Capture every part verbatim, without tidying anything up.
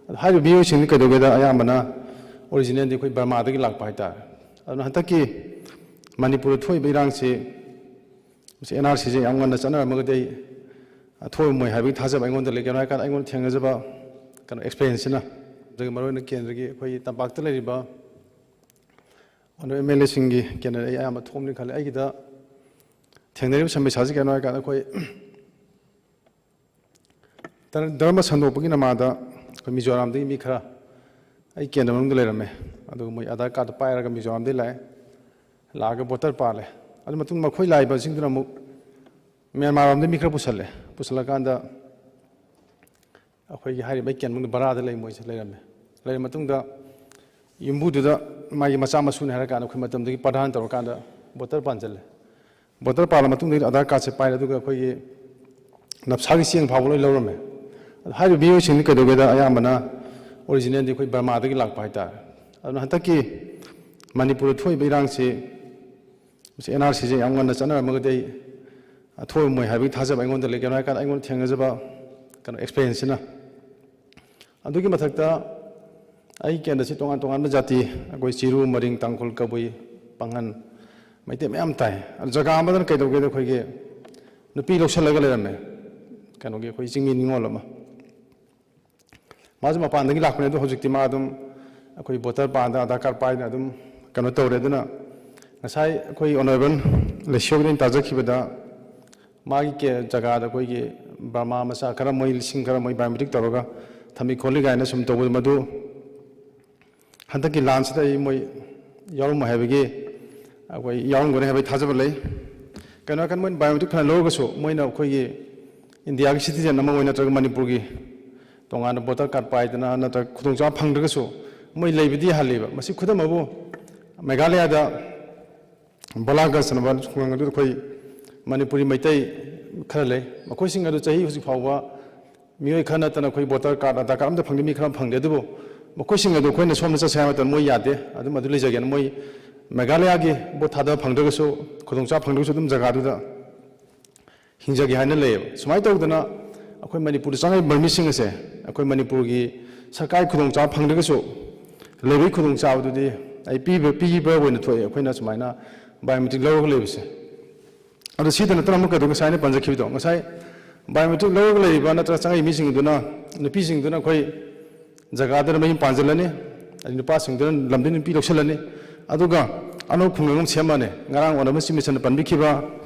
ꯑꯗꯣ ꯍꯥꯏꯔꯤꯕ ꯃꯤꯑꯣꯏꯁꯤꯡꯗꯤ ꯀꯩꯗꯧꯒꯦꯗ ꯑꯌꯥꯝꯕꯅ ꯑꯣꯔꯤꯖꯤꯅꯦꯜꯗꯤ ꯑꯩꯈꯣꯏ ꯕꯔꯃꯥꯗꯒꯤ ꯂꯥꯛꯄ ꯍꯥꯏꯇꯥꯔꯦ꯫ ꯑꯗꯨꯅ ꯍꯟꯗꯛꯀꯤ ꯃꯅꯤꯄꯨꯔꯗ ꯊꯣꯛꯏꯕ ꯏꯔꯥꯡꯁꯤ, ꯃꯁꯤ ꯑꯦꯟ ꯑꯥꯔ ꯁꯤꯁꯦ ꯌꯥꯝ ꯉꯟꯅ ꯆꯠꯅꯔꯝꯃꯒꯗꯤ ꯑꯩ ꯊꯣꯛꯑꯝꯃꯣꯏ ꯍꯥꯏꯕꯒꯤ ꯊꯥꯖꯕ ꯑꯩꯉꯣꯟꯗ ꯂꯩ꯫ ꯀꯩꯅꯣ ꯍꯥꯏꯔꯀꯥꯟꯗ ꯑꯩꯉꯣꯟꯗ ꯊꯦꯡꯅꯖꯕ ꯀꯩꯅꯣ ꯑꯦꯛꯁꯄꯤꯔꯤꯌꯦꯟꯁꯁꯤꯅ, ꯑꯗꯨꯒ ꯃꯔꯨꯑꯣꯏꯅ ꯀꯦꯟꯗ꯭ꯔꯒꯤ ꯑꯩꯈꯣꯏꯒꯤ ꯇꯝꯄꯥꯛꯇ ꯂꯩꯔꯤꯕ ꯑꯣꯅꯔꯦꯕꯜ ꯑꯦꯝ ꯑꯦꯜ ꯑꯦꯁꯤꯡꯒꯤ ꯀꯦꯟꯗ꯭ꯔꯗ ꯑꯩ ꯑꯌꯥꯝꯕ ꯊꯣꯛꯑꯝꯅꯤ ꯈꯜꯂꯦ꯫ ꯑꯩꯒꯤꯗ ꯊꯦꯡꯅꯔꯤꯕ ꯁꯃꯁ꯭ꯌꯥꯁꯤ ꯀꯩꯅꯣ ꯍꯥꯏꯔꯀꯥꯟꯗ ꯑꯩꯈꯣꯏ ꯙꯔ-, ꯙꯔꯃ ꯁꯟꯗꯣꯛꯄꯒꯤ ꯅꯃꯥꯗ ꯑꯩꯈꯣꯏ ꯃꯤꯖꯣꯔꯥꯝꯗꯒꯤ ꯃꯤ ꯈꯔ ꯑꯩ ꯀꯦꯟꯗ꯭ꯔ ꯃꯅꯨꯡꯗ ꯂꯩꯔꯝꯃꯦ꯫ ꯑꯗꯨꯒ ꯃꯣꯏ ꯑꯥꯙꯥꯔ ꯀꯥꯔꯗ ꯄꯥꯏꯔꯒ ꯃꯤꯖꯣꯔꯥꯝꯗꯒꯤ ꯂꯥꯛꯑꯦ꯫ ꯂꯥꯛꯑꯒ ꯚꯣꯇꯔ ꯄꯥꯜꯂꯦ꯫ ꯑꯗꯨ ꯃꯇꯨꯡ ꯃꯈꯣꯏ ꯂꯥꯛꯏꯕꯁꯤꯡꯗꯨꯅ ꯑꯃꯨꯛ ꯃ꯭ꯌꯥꯟꯃꯥꯔ ꯂꯣꯝꯗꯒꯤ ꯃꯤ ꯈꯔ ꯄꯨꯁꯜꯂꯦ꯫ ꯄꯨꯁꯜꯂꯀꯥꯟꯗ ꯑꯩꯈꯣꯏꯒꯤ ꯍꯥꯏꯔꯤꯕ ꯑꯩ ꯀꯦꯟꯗ꯭ꯔ ꯃꯅꯨꯡꯗ ꯚꯔꯥꯗ ꯂꯩ, ꯃꯣꯏꯁꯦ ꯂꯩꯔꯝꯃꯦ꯫ ꯂꯩꯔ ꯃꯇꯨꯡꯗ ꯌꯨꯝꯕꯨꯗꯨꯗ ꯃꯥꯒꯤ ꯃꯆꯥ ꯃꯁꯨꯅꯤ ꯍꯥꯏꯔꯀꯥꯟꯗ ꯑꯩꯈꯣꯏ ꯃꯇꯝꯗꯨꯒꯤ ꯄ꯭ꯔꯙꯥꯟ ꯇꯧꯔꯀꯥꯟꯗ ꯚꯣꯇꯔ ꯄꯥꯟꯁꯤꯜꯂꯦ꯫ ꯚꯣꯇꯔ ꯄꯥꯜꯂ ꯃꯇꯨꯡꯗꯒꯤ ꯑꯥꯙꯥꯔ ꯀꯥꯔꯗꯁꯦ ꯄꯥꯏꯔꯦ, ꯑꯗꯨꯒ ꯑꯩꯈꯣꯏꯒꯤ ꯅꯞꯁꯥꯒꯤ ꯆꯦꯡ ꯐꯥꯎꯕ ꯂꯣꯏ ꯂꯧꯔꯝꯃꯦ꯫ ꯑꯗꯣ ꯍꯥꯏꯔꯤꯕ ꯃꯤꯑꯣꯏꯁꯤꯡꯗꯤ ꯀꯩꯗꯧꯒꯦꯗ ꯑꯌꯥꯝꯕꯅ ꯑꯣꯔꯤꯖꯤꯅꯦꯜꯗꯤ ꯑꯩꯈꯣꯏ ꯕꯔꯃꯥꯗꯒꯤ ꯂꯥꯛꯄ ꯍꯥꯏꯇꯥꯔꯦ꯫ ꯑꯗꯨꯅ ꯍꯟꯗꯛꯀꯤ ꯃꯅꯤꯄꯨꯔꯗ ꯊꯣꯛꯏꯕ ꯏꯔꯥꯡꯁꯤ, ꯃꯁꯤ ꯑꯦꯟ ꯑꯥꯔ ꯁꯤꯁꯦ ꯌꯥꯝ ꯉꯟꯅ ꯆꯠꯅꯔꯝꯃꯒꯗꯤ ꯑꯩ ꯊꯣꯛꯑꯝꯃꯣꯏ ꯍꯥꯏꯕꯒꯤ ꯊꯥꯖꯕ ꯑꯩꯉꯣꯟꯗ ꯂꯩ꯫ ꯀꯩꯅꯣ ꯍꯥꯏꯔꯀꯥꯟꯗ ꯑꯩꯉꯣꯟꯗ ꯊꯦꯡꯅꯖꯕ ꯀꯩꯅꯣ ꯑꯦꯛꯁꯄꯤꯔꯤꯌꯦꯟꯁꯁꯤꯅ꯫ ꯑꯗꯨꯒꯤ ꯃꯊꯛꯇ ꯑꯩ ꯀꯦꯟꯗ꯭ꯔꯁꯤ ꯇꯣꯉꯥꯟ ꯇꯣꯉꯥꯟꯕ ꯖꯥꯇꯤ, ꯑꯩꯈꯣꯏ ꯆꯤꯔꯨ, ꯃꯔꯤꯡ, ꯇꯥꯡꯈꯨꯜ, ꯀꯕꯨꯏ, ꯄꯥꯡꯒꯟ, ꯃꯩꯇꯩ ꯃꯌꯥꯝ ꯇꯥꯏ꯫ ꯑꯗꯨ ꯖꯒꯥ ꯑꯃꯗꯅ ꯀꯩꯗꯧꯒꯦꯗ ꯑꯩꯈꯣꯏꯒꯤ ꯅꯨꯄꯤ ꯂꯧꯁꯜꯂꯒ ꯂꯩꯔꯝꯃꯦ, ꯀꯩꯅꯣꯒꯤ ꯑꯩꯈꯣꯏ ꯆꯤꯡꯃꯤ ꯅꯤꯉꯣꯜ ꯑꯃ꯫ ꯃꯥꯁꯨ ꯃꯄꯥꯟꯗꯒꯤ ꯂꯥꯛꯄꯅꯦ, ꯑꯗꯣ ꯍꯧꯖꯤꯛꯇꯤ ꯃꯥ ꯑꯗꯨꯝ ꯑꯩꯈꯣꯏ ꯚꯣꯇꯔ ꯄꯥꯟꯗ, ꯑꯥꯙꯥꯔ ꯀꯥꯔꯗ ꯄꯥꯏꯗꯅ ꯑꯗꯨꯝ ꯀꯩꯅꯣ ꯇꯧꯔꯦ꯫ ꯑꯗꯨꯅ ꯉꯁꯥꯏ ꯑꯩꯈꯣꯏ ꯑꯣꯅꯔꯦꯕꯜ ꯂꯩꯁꯤꯌꯣꯒꯤꯗ ꯑꯩꯅ ꯇꯥꯖꯈꯤꯕꯗ, ꯃꯥꯒꯤ ꯀꯦ-, ꯖꯒꯥꯗ ꯑꯩꯈꯣꯏꯒꯤ ꯕꯔꯃꯥ ꯃꯆꯥ ꯈꯔ, ꯃꯣꯏ ꯂꯤꯁꯤꯡ ꯈꯔ ꯃꯣꯏ ꯕꯥꯏꯑꯣꯃꯦꯇ꯭ꯔꯤꯛ ꯇꯧꯔꯒ ꯊꯝꯃꯤ ꯈꯣꯠꯂꯤ ꯀꯥꯏꯅ ꯁꯨꯝ ꯇꯧꯕꯗꯣ, ꯃꯗꯨ ꯍꯟꯗꯛꯀꯤ ꯂꯥꯟꯁꯤꯗ ꯑꯩ ꯃꯣꯏ ꯌꯥꯎꯔꯝꯃꯣꯏ ꯍꯥꯏꯕꯒꯤ, ꯑꯩꯈꯣꯏ ꯌꯥꯎꯔꯝꯒꯅꯤ ꯍꯥꯏꯕꯒꯤ ꯊꯥꯖꯕ ꯂꯩ꯫ ꯀꯩꯅꯣ ꯍꯥꯏꯔꯀꯥꯟꯗ ꯃꯣꯏꯅ ꯕꯥꯏꯑꯣꯃꯦꯇ꯭ꯔꯤꯛ ꯐꯅ ꯂꯧꯔꯒꯁꯨ, ꯃꯣꯏꯅ ꯑꯩꯈꯣꯏꯒꯤ ꯏꯟꯗꯤꯌꯥꯒꯤ ꯁꯤꯇꯤꯖꯦꯟ ꯑꯃ ꯑꯣꯏꯅ ꯅꯠꯇ꯭ꯔꯒ ꯃꯅꯤꯄꯨꯔꯒꯤ ꯇꯣꯉꯥꯟꯅ ꯚꯣꯇꯔ ꯀꯥꯔꯗ ꯄꯥꯏꯗꯅ ꯅꯠꯇ꯭ꯔꯒ ꯈꯨꯗꯣꯡꯆꯥꯕ ꯐꯪꯗ꯭ꯔꯒꯁꯨ, ꯃꯣꯏ ꯂꯩꯕꯗꯤ ꯌꯥꯍꯜꯂꯤꯕ꯫ ꯃꯁꯤ ꯈꯨꯗꯝ ꯑꯃꯕꯨ, ꯃꯦꯘꯥꯂꯌꯥꯗ ꯕꯣꯂꯥꯒꯟꯖ ꯍꯥꯏꯅꯕ ꯈꯨꯡꯒꯪ ꯑꯗꯨꯗ ꯑꯩꯈꯣꯏ ꯃꯅꯤꯄꯨꯔꯤ ꯃꯩꯇꯩ ꯈꯔ ꯂꯩ꯫ ꯃꯈꯣꯏꯁꯤꯡ ꯑꯗꯨ ꯆꯍꯤ ꯍꯧꯖꯤꯛ ꯐꯥꯎꯕ ꯃꯤꯑꯣꯏ ꯈꯔ ꯅꯠꯇꯅ ꯑꯩꯈꯣꯏ ꯚꯣꯇꯔ ꯀꯥꯔꯗ, ꯑꯥꯙꯥꯔ ꯀꯥꯔꯗ ꯑꯝꯇ ꯐꯪꯗꯦ, ꯃꯤ ꯈꯔ ꯑꯃ ꯐꯪꯗꯦ꯫ ꯑꯗꯨꯕꯨ ꯃꯈꯣꯏꯁꯤꯡ ꯑꯗꯨ ꯑꯩꯈꯣꯏꯅ ꯁꯣꯝꯗ ꯆꯠꯁꯦ ꯍꯥꯏꯕ ꯃꯇꯝꯗ ꯃꯣꯏ ꯌꯥꯗꯦ, ꯑꯗꯨꯝ ꯑꯗꯨ ꯂꯩꯖꯒꯦꯅ꯫ ꯃꯣꯏ ꯃꯦꯘꯥꯂꯌꯥꯒꯤ ꯚꯣꯠ ꯊꯥꯗꯕ ꯐꯪꯗ꯭ꯔꯒꯁꯨ, ꯈꯨꯗꯣꯡꯆꯥꯕ ꯐꯪꯗ꯭ꯔꯒꯁꯨ ꯑꯗꯨꯝ ꯖꯒꯥꯗꯨꯗ ꯍꯤꯡꯖꯒꯦ ꯍꯥꯏꯅ ꯂꯩꯌꯦꯕ꯫ ꯁꯨꯃꯥꯏꯅ ꯇꯧꯗꯅ ꯑꯩꯈꯣꯏ ꯃꯅꯤꯄꯨꯔꯗ ꯆꯪꯉꯛꯏꯕ ꯃꯤꯁꯤꯡ ꯑꯁꯦ ꯑꯩꯈꯣꯏ ꯃꯅꯤꯄꯨꯔꯒꯤ ꯁꯔꯀꯥꯔꯒꯤ ꯈꯨꯗꯣꯡꯆꯥꯕ ꯐꯪꯗ꯭ꯔꯒꯁꯨ ꯂꯩꯕꯒꯤ ꯈꯨꯗꯣꯡꯆꯥꯕꯗꯨꯗꯤ ꯑꯩ ꯄꯤꯕ ꯄꯤꯕ ꯑꯣꯏꯅ ꯊꯣꯛꯑꯦ, ꯑꯩꯈꯣꯏꯅ ꯁꯨꯃꯥꯏꯅ ꯕꯥꯏꯑꯣꯃꯦꯇ꯭ꯔꯤꯛ ꯂꯧꯔꯒ ꯂꯩꯕꯁꯦ꯫ ꯑꯗꯣ ꯁꯤꯗ ꯅꯠꯇꯅ ꯑꯃꯨꯛꯀ ꯑꯗꯨ ꯉꯁꯥꯏ ꯑꯩꯅ ꯄꯟꯖꯈꯤꯕꯗꯣ, ꯉꯁꯥꯏ ꯕꯥꯏꯑꯣꯃꯦꯇ꯭ꯔꯤꯛ ꯂꯧꯔꯒ ꯂꯩꯔꯤꯕ ꯅꯠꯇ꯭ꯔꯒ ꯆꯪꯉꯛꯏ ꯃꯤꯁꯤꯡꯗꯨꯅ, ꯅꯨꯄꯤꯁꯤꯡꯗꯨꯅ ꯑꯩꯈꯣꯏ ꯖꯒꯥꯗꯨꯗ ꯃꯌꯨꯝ ꯄꯥꯟꯁꯤꯜꯂꯅꯤ, ꯑꯗꯩ ꯅꯨꯄꯥꯁꯤꯡꯗꯨꯅ ꯂꯝꯗꯤ ꯅꯨꯄꯤ ꯂꯧꯁꯤꯜꯂꯅꯤ, ꯑꯗꯨꯒ ꯑꯅꯧꯕ ꯈꯨꯡꯒꯪ ꯑꯃ ꯁꯦꯝꯃꯅꯤ꯫ ꯉꯔꯥꯡ ꯑꯣꯅꯔꯦꯕꯜ ꯆꯤꯐ ꯃꯤꯅꯤꯁꯇꯔꯅ ꯄꯟꯕꯤꯈꯤꯕ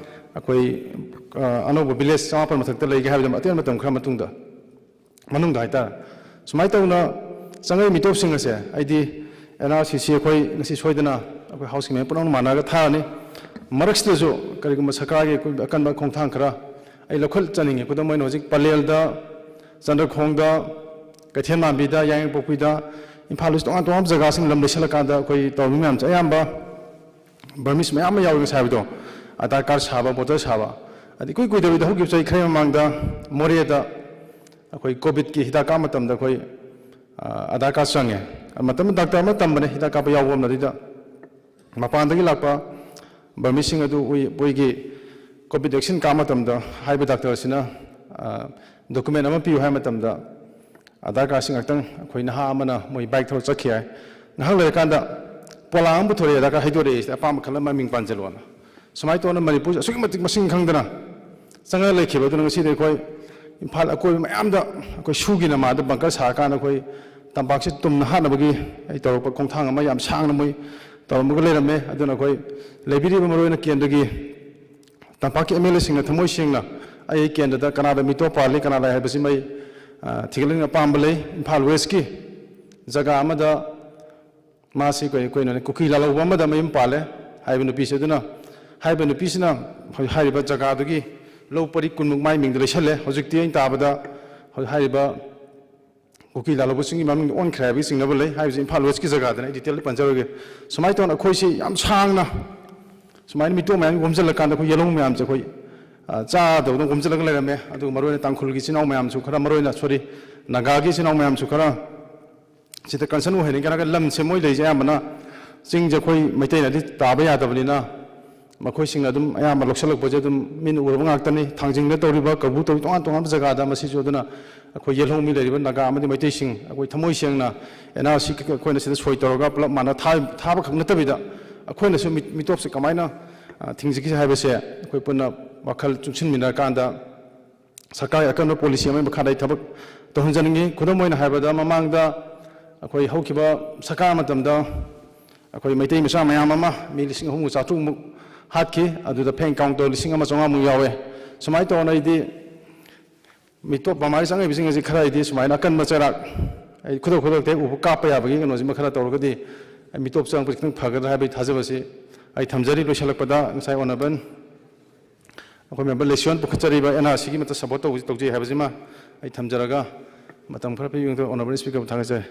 ꯑꯩꯈꯣꯏ, ꯑ, ꯑꯅꯧꯕ ꯚꯤꯂꯦꯖ ꯆꯃꯥꯄꯜ ꯃꯊꯛꯇ ꯂꯩꯒꯦ ꯍꯥꯏꯕꯗ ꯑꯇꯦꯟꯕ ꯃꯇꯝ ꯈꯔ ꯃꯇꯨꯡꯗ, ꯃꯅꯨꯡꯗ ꯍꯥꯏꯇꯥꯔꯦ꯫ ꯁꯨꯃꯥꯏꯅ ꯇꯧꯅ ꯆꯪꯉꯛꯏ ꯃꯤꯇꯣꯞꯁꯤꯡ ꯑꯁꯦ ꯑꯩꯗꯤ ꯑꯦꯟ ꯑꯥꯔ ꯁꯤ ꯁꯤ ꯑꯩꯈꯣꯏ ꯉꯁꯤ ꯁꯣꯏꯗꯅ ꯑꯩꯈꯣꯏ ꯍꯥꯎꯁꯤꯡ ꯃꯦꯝꯕꯔ ꯄꯨꯝꯅꯃꯛ ꯃꯥꯟꯅꯔꯒ ꯊꯥꯔꯅꯤ꯫ ꯃꯔꯛꯁꯤꯗꯁꯨ ꯀꯔꯤꯒꯨꯝꯕ ꯁꯔꯀꯥꯔꯒꯤ ꯑꯩꯈꯣꯏ ꯑꯀꯟꯕ ꯈꯣꯡꯊꯥꯡ ꯈꯔ ꯑꯩ ꯂꯧꯈꯠꯆꯅꯤꯡꯉꯤ꯫ ꯈꯨꯗꯝ ꯑꯣꯏꯅ ꯍꯧꯖꯤꯛ ꯄꯂꯦꯜꯗ, ꯆꯟꯗ꯭ꯔꯈꯣꯡꯗ, ꯀꯩꯊꯦꯜ ꯃꯥꯟꯕꯤꯗ, ꯌꯥꯏꯉꯪꯄꯣꯛꯄꯤꯗ, ꯏꯝꯐꯥꯜ ꯋꯦꯁ ꯇꯣꯉꯥꯟ ꯇꯣꯉꯥꯟꯕ ꯖꯒꯥꯁꯤꯡ ꯂꯝ ꯂꯩꯁꯜꯂꯀꯥꯟꯗ ꯑꯩꯈꯣꯏ ꯇꯧꯔꯝꯃꯤ ꯃꯌꯥꯝꯁꯦ ꯑꯌꯥꯝꯕ ꯕꯔꯃꯤꯁ ꯃꯌꯥꯝ ꯑꯃ ꯌꯥꯎꯏ ꯉꯁꯥꯏ ꯍꯥꯏꯕꯗꯣ, ꯑꯙꯥꯔ ꯀꯥꯔꯗ ꯁꯥꯕ, ꯚꯣꯇꯔ ꯁꯥꯕ꯫ ꯑꯗꯩ ꯏꯀꯨꯏ ꯀꯨꯏꯗꯕꯤꯗ ꯍꯧꯈꯤꯕ ꯆꯍꯤ ꯈꯔ ꯃꯃꯥꯡꯗ ꯃꯣꯔꯦꯗ ꯑꯩꯈꯣꯏ ꯀꯣꯚꯤꯗꯀꯤ ꯍꯤꯗꯥꯛ ꯀꯥꯞꯄ ꯃꯇꯝꯗ ꯑꯩꯈꯣꯏ, ꯑ, ꯑꯙꯥꯔ ꯀꯥꯔꯗ ꯆꯪꯉꯦ꯫ ꯃꯇꯝꯗꯨꯗ ꯗꯥꯛꯇꯔ ꯑꯃ ꯇꯝꯕꯅꯦ ꯍꯤꯗꯥꯛ ꯀꯥꯞꯄ ꯌꯥꯎꯕ ꯑꯃꯅ, ꯑꯗꯨꯗ ꯃꯄꯥꯟꯗꯒꯤ ꯂꯥꯛꯄ ꯕꯔꯃꯤꯁꯤꯡ ꯑꯗꯨ ꯑꯩꯈꯣꯏ, ꯑꯩꯈꯣꯏꯒꯤ ꯀꯣꯚꯤꯗ ꯚꯦꯛꯁꯤꯟ ꯀꯥꯞꯄ ꯃꯇꯝꯗ ꯍꯥꯏꯔꯤꯕ ꯗꯥꯛꯇꯔꯁꯤꯅ, ꯑ, ꯗꯣꯀꯨꯃꯦꯟ ꯑꯃ ꯄꯤꯌꯨ ꯍꯥꯏꯕ ꯃꯇꯝꯗ ꯑꯙꯥꯔ ꯀꯥꯔꯗꯁꯤ ꯉꯥꯛꯇꯪ ꯑꯩꯈꯣꯏ ꯅꯍꯥ ꯑꯃꯅ ꯃꯣꯏ ꯕꯥꯏꯛ ꯊꯧꯔ ꯆꯠꯈꯤ ꯍꯥꯏ꯫ ꯉꯥꯏꯍꯥꯛ ꯂꯩꯔꯀꯥꯟꯗ ꯄꯣꯂꯥꯡ ꯑꯃ ꯄꯨꯊꯣꯔꯛꯑꯦ, ꯑꯙꯥꯔ ꯀꯥꯔꯗ ꯍꯩꯗꯣꯔꯛꯑꯦ, ꯁꯤꯗ ꯑꯄꯥꯝꯕ ꯈꯜꯂ ꯃꯃꯤꯡ ꯄꯥꯟꯁꯤꯜꯂꯣꯅ꯫ ꯁꯨꯃꯥꯏꯅ ꯇꯧꯗꯅ ꯃꯅꯤꯄꯨꯔꯁꯤ ꯑꯁꯨꯛꯀꯤ ꯃꯇꯤꯛ ꯃꯁꯤꯡ ꯈꯪꯗꯅ ꯆꯪꯉꯒ ꯂꯩꯈꯤꯕ꯫ ꯑꯗꯨꯅ ꯉꯁꯤꯗꯤ ꯑꯩꯈꯣꯏ ꯏꯝꯐꯥꯜ ꯑꯀꯣꯏꯕ ꯃꯌꯥꯝꯗ ꯑꯩꯈꯣꯏ ꯁꯨꯒꯤ ꯅꯃꯥꯗ ꯕꯪꯀꯔ ꯁꯥꯔꯀꯥꯟꯗ ꯑꯩꯈꯣꯏ ꯇꯝꯄꯥꯛꯁꯤ ꯇꯨꯝꯅ ꯍꯥꯠꯅꯕꯒꯤ ꯑꯩ ꯇꯧꯔꯛꯄ ꯈꯣꯡꯊꯥꯡ ꯑꯃ ꯌꯥꯝ ꯁꯥꯡꯅ ꯃꯣꯏ ꯇꯧꯔꯝꯃꯒ ꯂꯩꯔꯝꯃꯦ꯫ ꯑꯗꯨꯅ ꯑꯩꯈꯣꯏ ꯂꯩꯕꯤꯔꯤꯕ ꯃꯔꯨꯑꯣꯏꯅ ꯀꯦꯟꯗ꯭ꯔꯒꯤ ꯇꯝꯄꯥꯛꯀꯤ ꯑꯦꯝ ꯑꯦꯜ ꯑꯦꯁꯤꯡꯅ ꯊꯃꯣꯏ ꯁꯦꯡꯅ ꯑꯩ ꯀꯦꯟꯗ꯭ꯔꯗ ꯀꯅꯥꯗ ꯃꯤꯇꯣꯞ ꯄꯥꯜꯂꯤ, ꯀꯅꯥ ꯂꯩ ꯍꯥꯏꯕꯁꯤ ꯃꯩ, ꯑ, ꯊꯤꯒꯠꯂꯛꯅꯤꯡꯕ ꯑꯄꯥꯝꯕ ꯂꯩ꯫ ꯏꯝꯐꯥꯜ ꯋꯦꯁꯀꯤ ꯖꯒꯥ ꯑꯃꯗ ꯃꯥꯁꯤ ꯀꯩ-, ꯀꯩꯅꯣꯅꯤ, ꯀꯨꯀꯤ ꯂꯥꯜꯍꯧꯕ ꯑꯃꯗ ꯃꯌꯨꯝ ꯄꯥꯜꯂꯦ ꯍꯥꯏꯔꯤꯕ ꯅꯨꯄꯤꯁꯦ꯫ ꯑꯗꯨꯅ ꯍꯥꯏꯔꯤꯕ ꯅꯨꯄꯤꯁꯤꯅ ꯍꯧꯖꯤꯛ ꯍꯥꯏꯔꯤꯕ ꯖꯒꯥꯗꯨꯒꯤ ꯂꯧ ꯄꯔꯤ ꯀꯨꯟꯃꯨꯛ ꯃꯥꯏ ꯃꯤꯡꯗ ꯂꯩꯁꯜꯂꯦ꯫ ꯍꯧꯖꯤꯛꯇꯤ ꯑꯩꯅ ꯇꯥꯕꯗ ꯍꯧꯖꯤꯛ ꯍꯥꯏꯔꯤꯕ ꯀꯨꯀꯤ ꯂꯥꯜꯍꯧꯕꯁꯤꯡꯒꯤ ꯃꯃꯤꯡꯗ ꯑꯣꯟꯈ꯭ꯔꯦ ꯍꯥꯏꯕꯒꯤ ꯆꯤꯡꯅꯕ ꯂꯩ꯫ ꯍꯥꯏꯔꯤꯕꯁꯤ ꯏꯝꯐꯥꯜ ꯋꯦꯁꯀꯤ ꯖꯒꯥꯗꯅꯤ, ꯑꯩ ꯗꯤꯇꯦꯜꯗ ꯄꯟꯖꯔꯣꯏꯒꯦ꯫ ꯁꯨꯃꯥꯏꯅ ꯇꯧꯅ ꯑꯩꯈꯣꯏꯁꯤ ꯌꯥꯝ ꯁꯥꯡꯅ ꯁꯨꯃꯥꯏꯅ ꯃꯤꯇꯣꯞ ꯃꯌꯥꯝ ꯌꯣꯝꯁꯤꯜꯂꯀꯥꯟꯗ ꯑꯩꯈꯣꯏ ꯌꯦꯜꯍꯧ ꯃꯌꯥꯝꯁꯦ ꯑꯩꯈꯣꯏ, ꯑ, ꯆꯥꯗꯧꯗꯅ ꯌꯣꯝꯁꯤꯜꯂꯒ ꯂꯩꯔꯝꯃꯦ꯫ ꯑꯗꯨꯒ ꯃꯔꯨꯑꯣꯏꯅ ꯇꯥꯡꯈꯨꯜꯒꯤ ꯏꯆꯤꯟ ꯏꯅꯥꯎ ꯃꯌꯥꯝꯁꯨ ꯈꯔ, ꯃꯔꯨꯑꯣꯏꯅ, ꯁꯣꯔꯤ, ꯅꯥꯒꯥꯒꯤ ꯏꯆꯤꯟ ꯏꯅꯥꯎ ꯃꯌꯥꯝꯁꯨ ꯈꯔ ꯁꯤꯗ ꯀꯟꯁꯔꯟ ꯑꯣꯏꯍꯟꯅꯤꯡꯉꯦ꯫ ꯀꯩꯅꯣ ꯍꯥꯏꯔꯒ ꯂꯝꯁꯦ ꯃꯣꯏ ꯂꯩꯁꯦ ꯑꯌꯥꯝꯕꯅ ꯆꯤꯡꯁꯦ ꯑꯩꯈꯣꯏ ꯃꯩꯇꯩꯅꯗꯤ ꯇꯥꯕ ꯌꯥꯗꯕꯅꯤꯅ ꯃꯈꯣꯏꯁꯤꯡꯅ ꯑꯗꯨꯝ ꯑꯌꯥꯝꯕ ꯂꯧꯁꯤꯜꯂꯛꯄꯁꯦ ꯑꯗꯨꯝ ꯃꯤꯅ ꯎꯔꯕ ꯉꯥꯛꯇꯅꯤ꯫ ꯊꯥꯡꯖꯤꯡꯗ ꯇꯧꯔꯤꯕ, ꯀꯧꯕ꯭ꯔꯨ ꯇꯧꯔꯤ, ꯇꯣꯉꯥꯟ ꯇꯣꯉꯥꯟꯕ ꯖꯒꯥꯗ꯫ ꯃꯁꯤꯁꯨ ꯑꯗꯨꯅ ꯑꯩꯈꯣꯏ ꯌꯦꯜꯍꯧꯃꯤ ꯂꯩꯔꯤꯕ ꯅꯥꯒꯥ ꯑꯃꯗꯤ ꯃꯩꯇꯩꯁꯤꯡ, ꯑꯩꯈꯣꯏ ꯊꯃꯣꯏ ꯁꯦꯡꯅ ꯑꯦꯟ ꯑꯥꯔ ꯁꯤ ꯑꯩꯈꯣꯏꯅ ꯁꯤꯗ ꯁꯣꯏ ꯇꯧꯔꯒ ꯄꯨꯂꯞ ꯃꯥꯟꯅ ꯊꯥ-, ꯊꯥꯕꯈꯛ ꯅꯠꯇꯕꯤꯗ, ꯑꯩꯈꯣꯏꯅꯁꯨ ꯃꯤ-, ꯃꯤꯇꯣꯞꯁꯦ ꯀꯃꯥꯏꯅ, ꯑ, ꯊꯤꯡꯖꯒꯦ ꯍꯥꯏꯕꯁꯦ ꯑꯩꯈꯣꯏ ꯄꯨꯟꯅ ꯋꯥꯈꯜ ꯆꯨꯡꯁꯤꯟꯃꯤꯟꯅꯔꯀꯥꯟꯗ ꯁꯔꯀꯥꯔꯒꯤ ꯑꯀꯟꯕ ꯄꯣꯂꯤꯁꯤ ꯑꯃꯒꯤ ꯃꯈꯥꯗ ꯑꯩ ꯊꯕꯛ ꯇꯧꯍꯟꯖꯅꯤꯡꯉꯤ꯫ ꯈꯨꯗꯝ ꯑꯣꯏꯅ ꯍꯥꯏꯔꯕꯗ, ꯃꯃꯥꯡꯗ ꯑꯩꯈꯣꯏ ꯍꯧꯈꯤꯕ ꯁꯔꯀꯥꯔ ꯃꯇꯝꯗ ꯑꯩꯈꯣꯏ ꯃꯩꯇꯩ ꯃꯆꯥ ꯃꯌꯥꯝ ꯑꯃ, ꯃꯤ ꯂꯤꯁꯤꯡ ꯑꯍꯨꯝꯒ ꯆꯥꯇ꯭ꯔꯨꯛꯃꯨꯛ ꯍꯥꯠꯈꯤ꯫ ꯑꯗꯨꯗ ꯐꯦꯡ ꯀꯥꯎꯟꯇꯔ ꯂꯤꯁꯤꯡ ꯑꯃ ꯆꯥꯝꯃꯉꯥꯃꯨꯛ ꯌꯥꯎꯋꯦ꯫ ꯁꯨꯃꯥꯏꯅ ꯇꯧꯗꯅ ꯑꯩꯗꯤ ꯃꯤꯇꯣꯞ ꯃꯃꯥꯔꯤ ꯆꯪꯉꯛꯏꯕꯁꯤꯡ ꯑꯁꯤ ꯈꯔ ꯑꯩꯗꯤ ꯁꯨꯃꯥꯏꯅ ꯑꯀꯟꯕ ꯆꯩꯔꯥꯛ, ꯑꯩ ꯈꯨꯗꯛ ꯈꯨꯗꯛꯇ ꯍꯦꯛ ꯎꯕ ꯀꯥꯞꯄ ꯌꯥꯕꯒꯤ ꯀꯩꯅꯣꯁꯤꯃ ꯈꯔ ꯇꯧꯔꯒꯗꯤ ꯑꯩ ꯃꯤꯇꯣꯞ ꯆꯪꯉꯛꯄꯁꯤ ꯈꯤꯇꯪ ꯐꯒꯗ꯭ꯔꯥ ꯍꯥꯏꯕꯒꯤ ꯊꯥꯖꯕꯁꯤ ꯑꯩ ꯊꯝꯖꯔꯤ꯫ ꯂꯣꯏꯁꯤꯜꯂꯛꯄꯗ ꯉꯁꯥꯏ ꯑꯣꯅꯔꯦꯕꯜ ꯑꯩꯈꯣꯏ ꯃꯦꯝꯕꯔ ꯂꯩꯁꯤꯌꯣꯟ ꯄꯨꯈꯠꯆꯔꯤꯕ ꯑꯦꯟ ꯑꯥꯔ ꯁꯤꯒꯤ ꯃꯇ ꯁꯄꯣꯔꯠ ꯇꯧꯕꯁꯤ ꯇꯧꯖꯩ ꯍꯥꯏꯕꯁꯤꯃ ꯑꯩ ꯊꯝꯖꯔꯒ, ꯃꯇꯝ ꯈꯔ ꯄꯤꯕꯤꯕ ꯑꯣꯅꯔꯦꯕꯜ ꯁ꯭ꯄꯤꯀꯔꯕꯨ ꯊꯥꯒꯠꯆꯔꯤ꯫